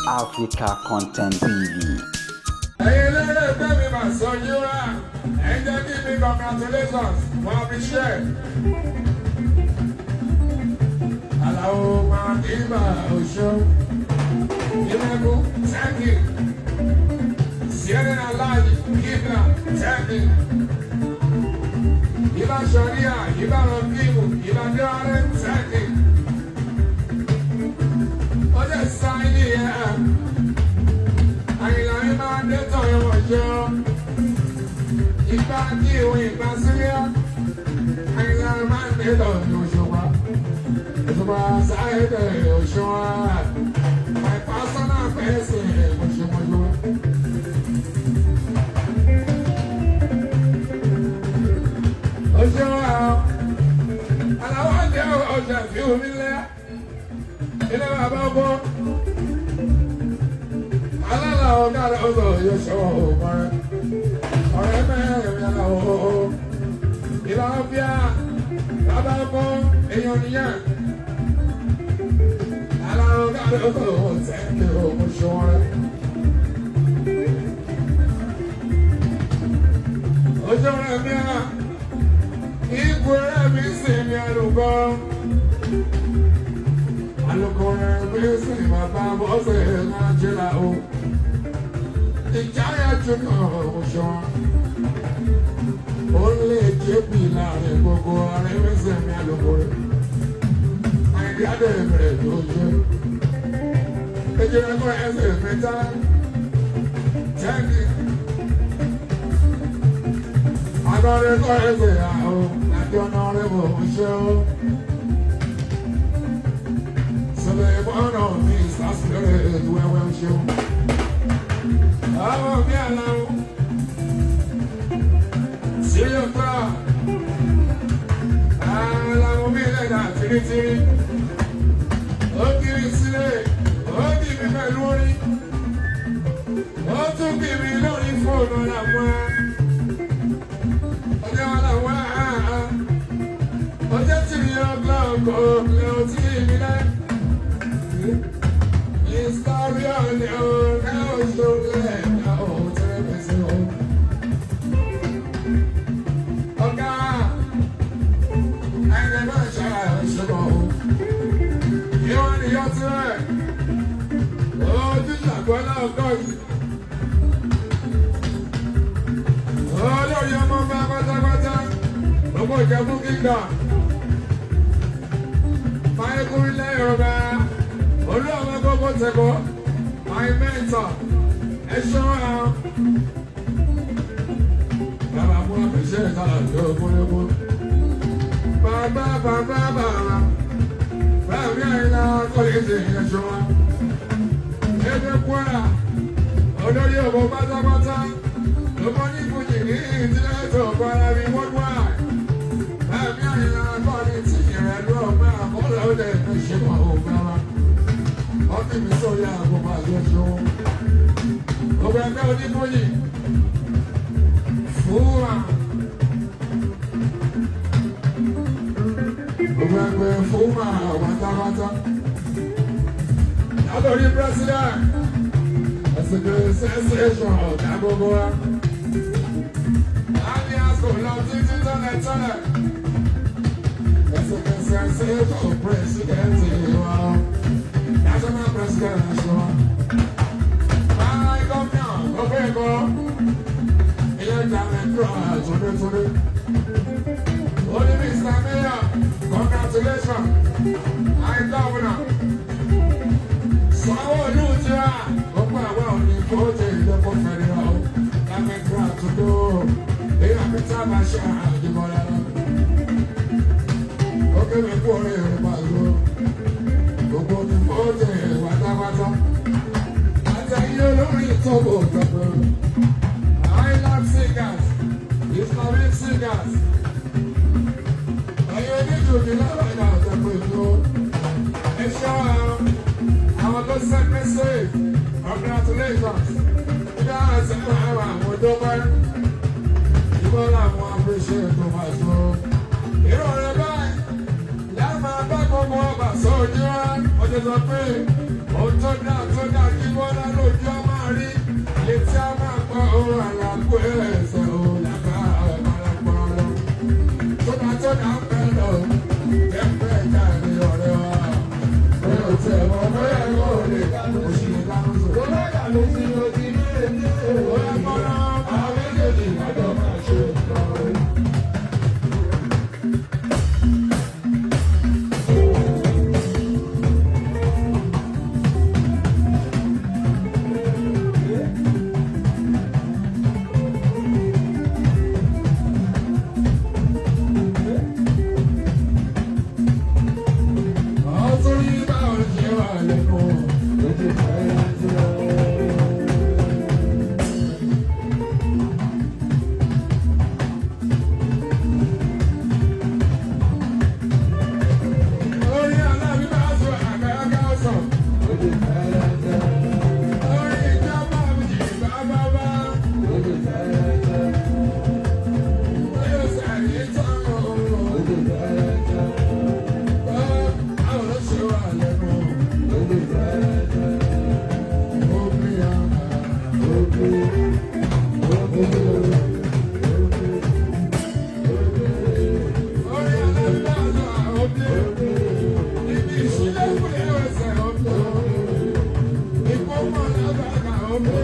Africa Content TV. Ẹ̀yin eléré ẹgbẹ́ mi mà sọ yín wá. Ẹ jẹ́ kí mi congratulations, wọ́n fi ṣe. Àlàó máa ní ibà òṣù. Ìmẹ̀kú, thank you. Sierra Aláàjì, Kíbla, thank you. Ìbá Sọ̀ríà, Ìbá Rọ̀bíìmù, Ìbá Dọ́rẹ́, thank you. Ó jẹ́ sáyé ẹ̀. Àyìnlá mi máa ń dé tọ̀yọ̀ wọ̀jọ́. Ìgbà kí ìwé ìgbà sílẹ̀. Àyìnlá mi máa ń dé tọ̀yọ̀ òṣùpá. Òṣùpá sáyé òṣùwà. My personal person òṣùpá. Òṣùwà. Àlàó jẹ́ ọjà fi omi lẹ́. Ilé bàbá ọkọ. Alala ọ̀gá rẹ̀ ọ̀sọ̀ yóò ṣọ ọ̀rẹ́. Ọ̀rẹ́ mẹ́rin aláwọ̀. Ìlà ọ̀bíà bàbá ọkọ èèyàn nìyẹn. Alala ọ̀gá rẹ̀ ọ̀sọ̀ tẹ́kẹ̀ ọmọ ṣọ́rẹ́. Ojú ọ̀rẹ́ mi à, ikú rẹ̀ mi sì mi àlùkò. Àlùkò rẹ̀ mi sì bàbá bọ́sẹ̀ máa jẹ́ là o. Ìjáyà jùlọ ọ̀ṣọ́. Ó lè jébì láàrin gbogbo ọ̀rẹ́ mi sì mi àlùkò rẹ̀. Àìdí adé rẹ̀ ló ṣe. Èjì rẹ̀ kọ́ ẹsẹ̀ mi tá. Tẹ́lẹ̀. Àgọ́rẹ́ kọ́ ẹsẹ̀ àwọ̀ àti ọ̀nà rẹ̀ bò ń ṣe ó. Sọlẹ̀ ìbọnà mi sàṣẹ̀rẹ̀ wẹ́wẹ́ ń ṣe ó. Àwọn mi àlàó. Sílẹ̀ gbà. Àlàó mi lẹ́dà tìrìtìrì. Ó kiri sílẹ̀, ó kì mí pẹ̀lú orí. Ó tún kì mí lórí fóònù làwọn. Ọjọ́ làwọn àá. Ọjọ́ tí mi ọgbà ọkọ̀ lẹ́wọ̀n tí mi lẹ́. Ìsọ̀rí ọ̀nà ọ̀nà òṣèlú ẹ̀dá òun tẹ́lẹ̀ pèsè òun. Ọ̀gá ẹni máa ṣe àìṣòro òun. Ìwọ́n ni yọ tirẹ̀. Ojú ṣàgbọ́n náà kọ́ yìí. Olórí ọmọ bá pátápátá. Gbogbo Ìjẹ̀bú kíkà. Máyégún ilẹ̀ Yorùbá. Olú àwọn gbogbo tẹ̀kọ́. My mentor. Ẹ ṣọ́ Bàbá mú àpèṣẹ́ ìtàlá tó kúlẹ̀kú. Bàbá bàbá bàbá. Bàbá Àyìnlá kọ́lé ṣe ẹ̀ṣọ́ wa. Ẹgbẹ́ Kwara. Olórí ọ̀bọ pátápátá. Lọ́mọ ní Fújì ní ìdílé tó Kwara bí wọ́n wà. Bàbá Àyìnlá kọ́lé tí ìrẹ̀lú ọ̀gbẹ́ àkọọ́lẹ̀ ó lè fi ṣe mọ̀ òun wa. Ọtí mi sórí àgbo máa yọ ṣòwò. Gbogbo ẹgbẹ́ onífújì. Fúnra. Gbogbo ẹgbẹ́ fúnra pátápátá. Látọ̀rí president. Ẹ̀sìnkú sensation ọ̀gá gbogbo wa. Láti àsìkò lọ títí tẹ́lẹ̀ tẹ́lẹ̀. Ẹ̀sìnkú sensation president wa. National president wa. My governor, gbogbo ẹ̀kọ́. Ilé ìjàmbá ẹ̀kọ́ àtúndétúndé. Ó ní Mr. Mayor, congratulations. My governor. Sanwó-Olú ti wá. Gbogbo àwọn òní fóòtì ìjọba fẹ́rẹ̀ ọ́. Lámẹ́kọ́ àtúndó. Èyí àpẹta máa ṣe àjùmọ̀ rárá. Ó kéwì kú orí ìrìn pàlú. Gbogbo ní fóòtì pátápátá. Àtẹ̀yìn olórí ìtọ́bù gbogbo. Island singers, Islamic singers. Ẹ̀yin oníjòjì lára ìgbà àtẹ̀pọ̀ ìlú. Ẹ ṣọ́ àwọn tó send message. Congratulations. Ìyá àti àwọn àwọn dọ́pẹ́. Ìbọn làwọn appreciate tó máa tó. Irú ọ̀rẹ́ báyìí. Láàmú abá gbogbo ọba sójú wa. ṣe sọ pé ohun tó dá kí Bọ́lá lójú á máa rí, létí á máa gbọ́ ohun àlàkù ẹ̀sẹ̀ òun làbá àpàlàpọ̀ lọ. Tó dá ń bẹ lọ, ẹ̀pẹ́ ìjà ni ọ̀rẹ́ wa. Bóyá o tiẹ̀ mọ̀, bóyá ìwọ ò lè oṣù lè dáná sọ. Bóyá Bọ́lá àwọn méjèèjì lájọ máa ṣe nǹkan rẹ̀. Ọ̀tún yìí báwo ṣe wà lẹ́nu. Orí aláàbí máa sọ àgbàlagbà sọ. Orí ìjọba mi jì bá bá bá. Bóyá sàrí tán o. Báwo ló ṣe wà lẹ́nu? Omi àná. Orí aláàbí máa sọ àwọn òbí. Ibi ìṣílẹ̀kùn ẹ̀wẹ̀sẹ̀ òbí. Ìkómọ lábàgà òbí.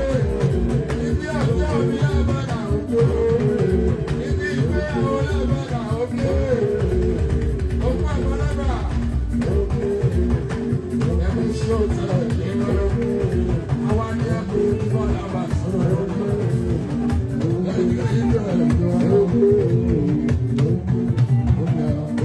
Ibi ọjọ́ mi lábàgà òbí. Ibi ìgbéyàwó lábàgà òbí. Òkú àbọ̀lábà. Ẹ̀mí ṣó tẹ̀.